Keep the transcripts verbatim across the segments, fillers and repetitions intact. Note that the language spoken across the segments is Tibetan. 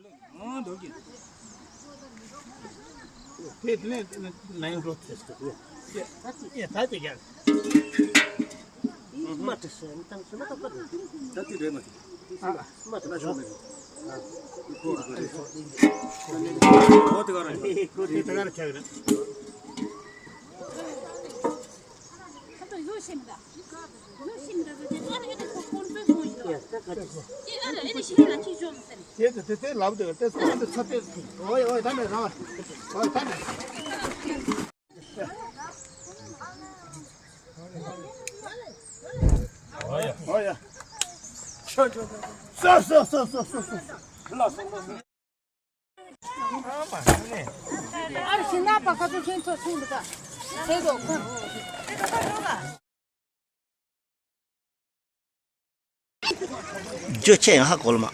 དེ་དེ་ནས་ལན་འགྲོ་ཐེ་སྟེ། ཡ་ད་དེ་ཡ། མ་དྲི་སེ་མི་ཏང་སེ་མ་ཏང་པ། ད་དེ་འདྲས་མ་ཞིག་མ་དྲི་ན་ཤོག་མེད། ཁོ་དེ་ག་ར་ཁྱག་རེད། ཨ་རུ་ཤིང་ནགས་པ་ཁ་ཚོ་ཁྱེད་ཚོ་ཚུན་འདུག་ག་ཚེ་རྡོ་ཁོ། རྒྱུ་ཆེ་ཡང་ཧ་གོ་ལ་མ།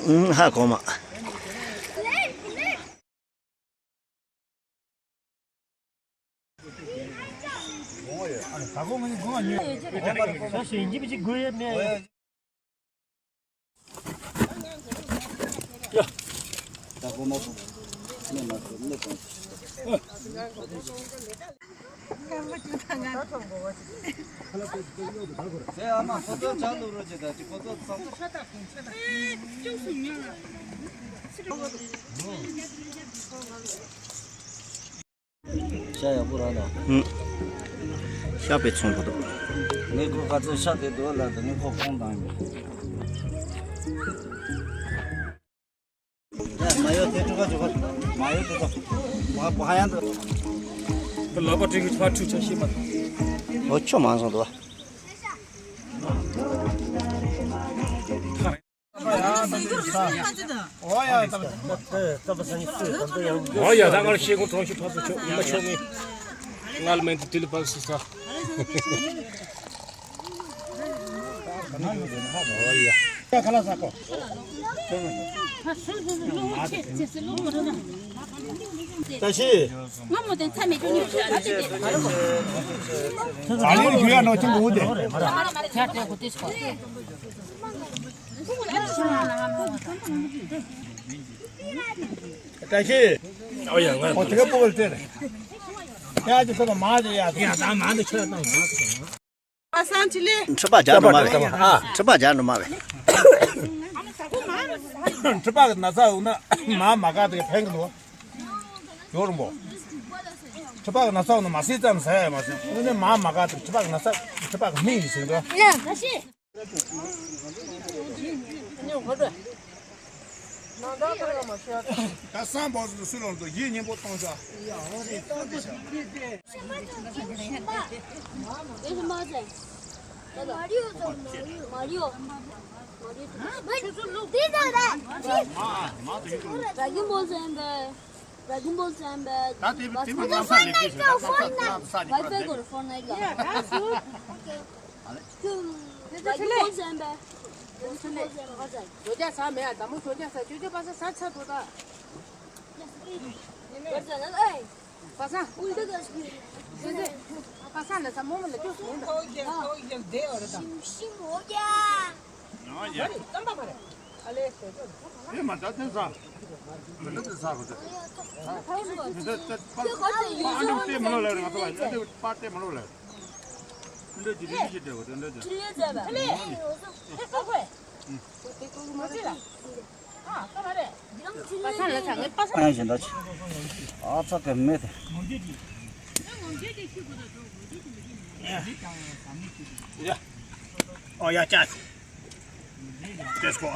ཨུམ་ཧ་གོ་མ། ཤ་ཡག་པོ་རག་ལ། ཨུམ། ཤ་དཔེ་ཚོང་པོ་འདུག་ངས་ཁོ་ག་ཚོད་ཤ་དེ་འདུག་ལ་དུ་ངས་ཁོ་ཁོང་དང་ཡིན། མ་ཡོད་དེ་ཁྲུ་ག་ཅུ་ག་མ་ཡོད་དེ་ཚོ་བ་བ་ཡང་དུ། ལག་པ་བྲིས་གི་ཕར་ཁྲུ་ཆ་ཤེས་མ་ཐུབ། འོ་ཆོ་མང་སོང་འདུག་བ། འོ་ཡ་ད་ང་ལ་ཤེས་གོ་གྲོང་ཤུ་ཕ་ཚོ་ཆོག་ཡིན་པ་ཆོག་ངས་ང་ལ་མེད་དུ་དུས་ལ་བབས་སུ་ས། འོ་ཡ། ཁ་ལག་ཟ་གོ། ད་ཤི། ང་མོ་དེ་ཚ་མེད་ཀྱི་ཉོ་ཆོག་ཨ་ཅེ་དེ། ཨ་ལེ་རི་ཡ་ནོ་ཅིང་གོ་དེ། ད་ཤི། ཨོ་ཡ་ང་། ཨོ་དེ་ག་པོ་གལ་ཏེ། ཡ་ཅི་སོ་མ་ཅི་ཡ། ཡ་ད་མ་འདི་ཆོད་དང་མ། ཁྲི་པ་རྒྱག་འགྲོ་མ་བས། ཁྲི་པ་རྒྱག་འགྲོ་མ་བས། ཁྲི་པ་གི་ན་ཚ་འུ་ན་མ་མ་ག་དེ་ཕན་གི་ལོ། ཡོ་རུ་མོ། ཁྲི་པ་གི་ན་ཚ་འུ་ན་མ་སི་ཙམ་ཟ་ཡ་མ་སི་འུ་ནི་མ་མ་ག་དེ་ཁྲི་པ་གི་ན་ཚ་ཁྲི་པ་གི་མི་ཡི་ཟིན་འགྲོ། ད་སང་བོ་སུ་ལོང་དུ་ཡིད་སྙན་པོ་གཏོང་ཤོག Dragon Ball Z. Dragon Ball Z. ད་དེ་དེ་མ་ན་ས་ལེགས་ཤོག་ད་ས་ས་ས་ནི་Wi-Fi go to Fortnite. Dragon Ball Z. Dragon Ball Z. ཇོ་ཇ་ཟ་མེད་ཨ། ད་མོ་ཇོ་ཇ་ཟ། ཇོ་ཇ་པ་ས་ཟ་ཚར་འགྲོ་ད། པ་ས། པ་ས་ལ་ཟ་མོ་མོ་ལ་ཅོ་སོང་ད། ཨེ་མ་ད་དེ་ཟ། མི་ལ་དེ་ཟ་གོ་ད། མི་ད་ད་པ་ཨ་ནུ་ཏེ་མ་ལོ་ལ་ར་ང་ད་པ་ཨ་ནུ་པ་ཏེ་མ་ལོ་ལ། འདྲ་ཅི་རེ་ཅི་དེ་གོ་ད་འདྲ་ཅི། ཨ་ཡ་གཞན་དག་ཅི། ཨ་ཚ་གི་མེད་དེ། ཨོ་ཡ་ཅག་ཏེས་ཀོ།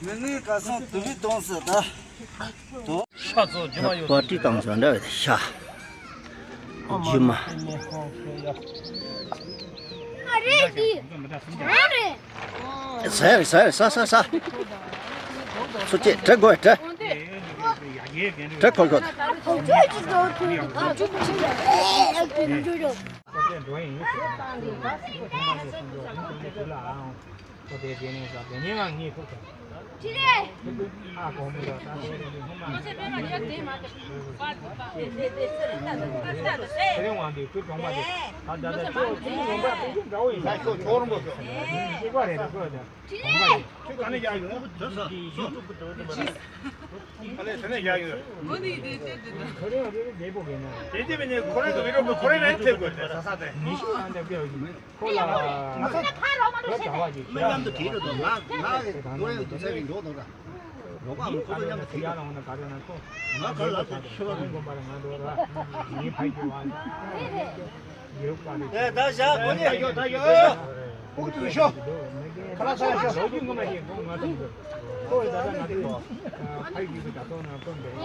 མི་ནི་ག་སང་དུ་བི་གཏོང་ས་ད། དོ། པ་ཏི་བཏང་ས་འདྲ་བའི་ཤ། རྒྱུ་མ། ཨ་རེད་ཀྱི། ཨ་རེད། ཟ་ཡ་རེད་ཟ་ཡ་རེད་ཟ་ཟ་ཟ། སུ་ཅེ་དྲི་དགོས་དྲི། དྲི་ཁོ་ཁོ། ཨ་གོང་མོ་དང་ད་ཁོ་རེ་རེ་སྔོན་མ་ཁོ་ཚེ་དཔེ་མ་ཡག་དེ་མ་དེ་པ་དེ་པ་དེ་དེ་དེ་དེ་རེ་ཝང་དེ་ཁོའི་གྲོང་པ་དེ་ད་ད་ད་ཁྱོད་ཁྱོད་གྲོང་པ་དེ་ཁྱོད་འདྲ་བོ་ཡིན། ད་ཁྱོད་ཁྱོད་རོང་པ་ཁྱོད་ཁྱོད་པ་རེད། ད་ཁོ་ད་གྲོང་པ་ཡིན། ཁྱོད་ག་ནས་བཞག་ཡོད། ཨ་ལས་དེ་ནས་བཞག་ཡོད། ཁོ་རེ་ཡང་རེ་རེ་བདེ་པོ་གས་ན། དེ་དེ་མིན་ནས་ཁོ་རང་གི་བི་རོ་ཁོ་རེ་རེ་ཐེབས་དགོས་རེད། ས་ས་དེ་མི་ཤི་ཨ་འདྲ་བཀལ་ཡོད་ཀྱི་མེད། ཁོ་ལ་ང་ཚོ་ཕ་རོགས་མ་འགྲོ་ཤེས་ཏེ། མི་མཉམ་དུ་བྲིས་འགྲོ་དང་ང་ང་གི་ངོ་ཡང་དུ་ཚད་ཀྱི་འགྲོ་དང་ད་རོགས་པ་མི་ཁོ་ཚོ་མཉམ་དུ་བྲིས་འགྲོ། ང་ག་ལ་ཆོས་པ་མི་དགོན་པ་ལ་ང་འགྲོ་ར་ངའི་ཕ་གི་བ་ལ་ཡོད་པ་རེད། ད་བཞག་གོ་ནས་ད་ཡོད། ཨུ་ཏུ་ཤོ། ཁ་ལག་ཟ་ཤོ། ལོ་རྒྱུས་ངོ་མ་ཤེས་གོང་ང་ཚོ་འདུག་ཁོ་ད་ལྟ་ང་ཚོ་ཕ་ཡུལ་གྱི་ད་ཐོག་ན་ཁོ་འདུག་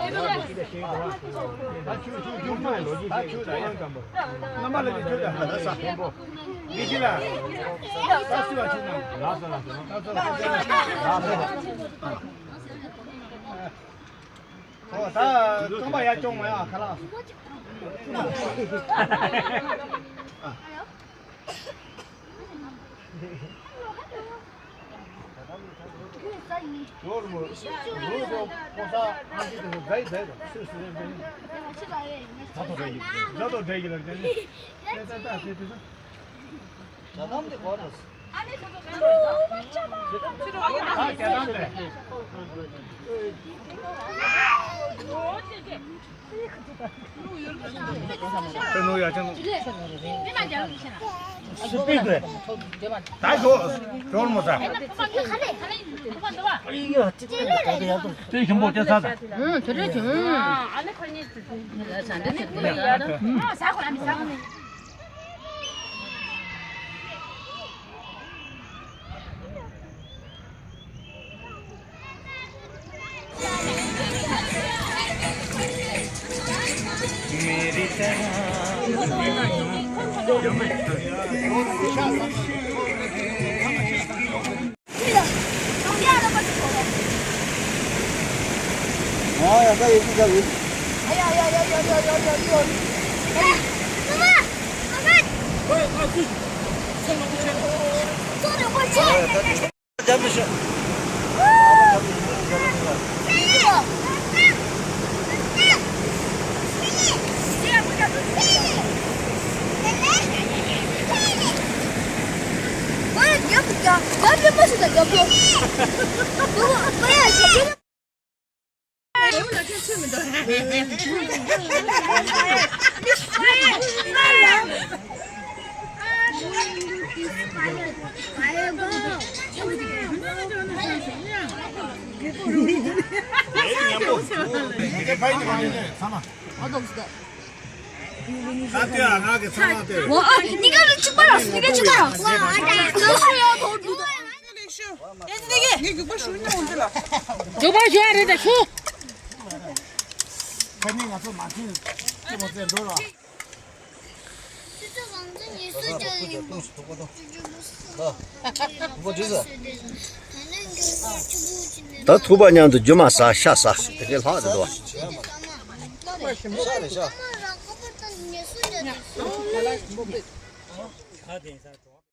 ཁྱི་ད་ཤེས་གོ་བ་ཁྱོད་ད་ཁྱོད་ཁྱོད་ཁྱོད་མ་ལོ་རྒྱུས་ཤེས་གོ་བ་ཙམ་པོ། རྣམ་པ་ལ་ལས་ཁྱོད་ད་ད་ས་ཆེན་པོ། འདི་ཁྱི་ལ་ད་སུ་ལ་ཁྱོད་ན་ལགས་སོ་ལགས་སོ་ལགས་སོ་ལགས་སོ། ཨོ་ད་སྟོན་པ་ཡར་སྐྱོང་མ་ཡ་ཁ་ལག་ཡོར་མོ་རུ་དོ་ཕོ་ས་ཨང་ཅི་དེ་ཚོ་བསྡད་བསྡད་དོ་སུ་སུ་རེ་འདི་ནི་ད་ཐོ་བསྡད་ཡིན་ད་ཐོ་བསྡད་ཡིན་ལ་འདི་ནི་ད་ད་ད་དེ་དེ་ཚོ། ཇ་དམ་དེ་གོ་རེད། ཨ་ནི་ཁོ་ཚོ་ཁ་ལ་ཁ་ཁྱེད་རང་ལས། ཁྱོད་ནོར་ཡ་ཁྱོད་ནོར། སུ་པི་དགོས། ད་ཞོ་ཞོར་མོ་ས། དེ་ཞིམ་པོ་སྐྱ་ས་ད། ཨུ་དེ་རེད་ཀྱི། ཨ་ནི་ཁོ་གཉིས་ཚེ་ཚེ། ཟ་ཁོ་ལ་མི་ཟ་ཁོ་ནི། ད་ལྟའི་ཨ་ང་གི་ཚང་མ་ལྟོས། ཨོ་ཨོ་ནི་ག་ལ་གཅིག་པ་རག་སོང་། ནི་ག་གཅིག་པ་རག་སོང་། ངས་རྒྱུག་པ་ཞུ་མྱོང་འདི་ལ། རྒྱུག་པ་ཞུ་ཡ་རེད་ད་ཞུ། ཁ་ཉིན་ང་ཚོ་མ་ཐེངས་ཁྱེད་མོ་ཚེ་འགྲོ་ར། ད་ཐུག་པ་མཉམ་དུ་རྒྱུ་མ་ཟ་ཤ་ཟ་དེ་གའི་ལྷག་དེ་འདུག་བ། ཤ་རེད་ཤ།